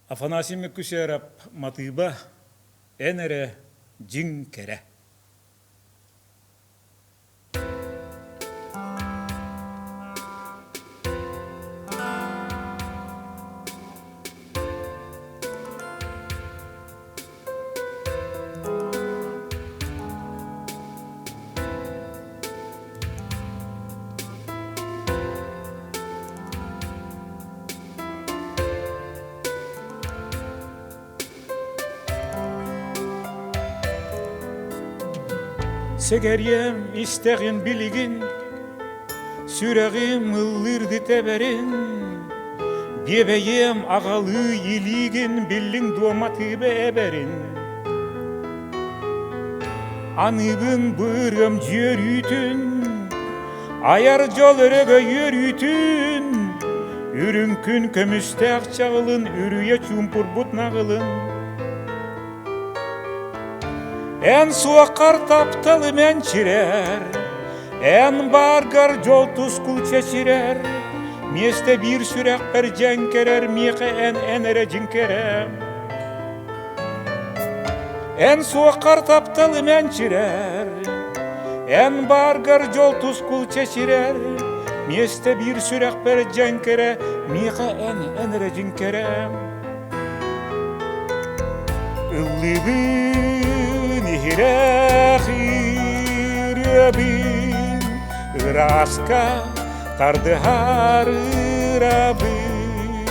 Афанасий Мөккүсээрап матыыба Эн эрэ дьиҥ кэрэ. Сэгэриэм истэҕин билигин, сүрэҕим ыллыырды тэбэрин, биэбэйиэм аҕалыы илиигин биллиҥ дуо матыыба эбэрин. Аныыбын быырыам дьүөрүүтүн, Айар дьол өрөгөй үөрүүтүн, Үрүҥ күн көмүстээх чаҕылын Үрүйэ чуумпурбут наҕылын. Эн суоххар тапталым энчирэр, Эн бааргар дьол тускул чэчирэр, Миэстэ биир сүрэхпэр дьэҥкэрэр, Миэхэ эн эн эрэ дьиҥкэрэ. Эн суоххар тапталым энчирэр, Эн бааргар дьол тускул чэчирэр, Миэстэ биир сүрэхпэр дьэҥкэрэ, Миэхэ эн эн эрэ дьиҥкэрэ. Ыллыыбын иһирэх ырыабын, Ырааска тардыһар ырабын.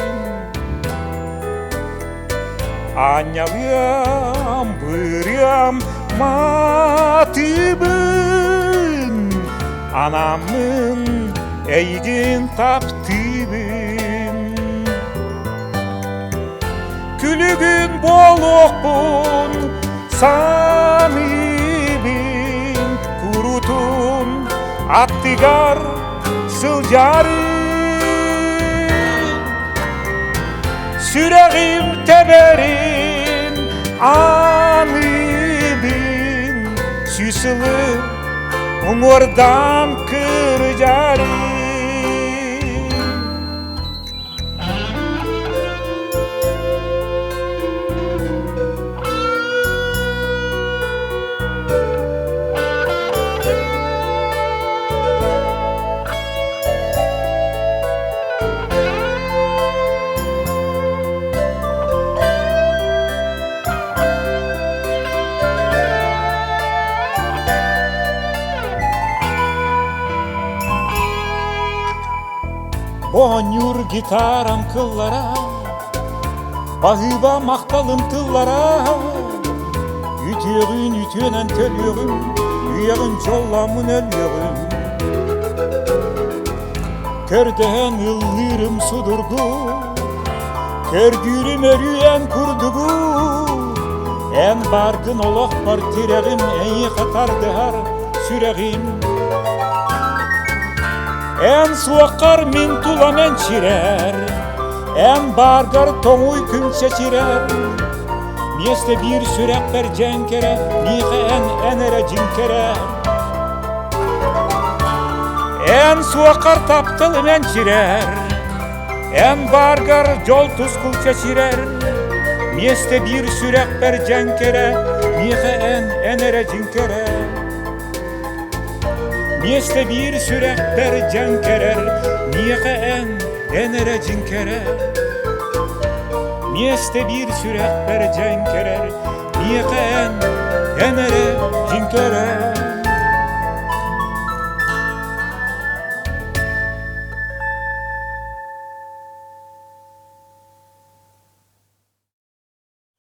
Аанньалыам, бырыам, матыбын, Анаммын эйигин таптыыбын. Күлүгүн буолуохпун саныыбын, Курутун аттыгар сылдьарым. Сүрэҕим тэбэрин аныыбын, Сүүс сылы уҥуордаан кырдьарым. Оонньуур гитарам кыллара, баһыыба махталым тыллара, үтүөҕүн үтүөнэн төлүөҕүм, үйэҕин дьоллооммун өлүөҕүм. Көрдөһөн ыллыырым судургу, көрдүүрүм өрүү эн курдугу. Эн бааргын олохпор тирэҕим, эйиэхэ тардыһар сүрэҕим. Эн суоххар мин тулам энчирэр, эн бааргар тоҥуй күн чэчирэр. Миэстэ биир сүрэхпэр дьэҥкэрэ, миэхэ эн эн эрэ дьиҥкэрэ. Эн суоххар тапталым энчирэр, эн бааргар дьол тускул чэчирэр. Миэстэ биир сүрэхпэр дьэҥкэрэ, миэхэ эн эн эрэ дьиҥкэрэ. Миэстэ биир сүрэхпэр дьэҥкэрэр, миэхэ эн эн эрэ дьиҥкэрэ. Миэстэ биир сүрэхпэр дьэҥкэрэр, миэхэ эн эн эрэ дьиҥкэрэ.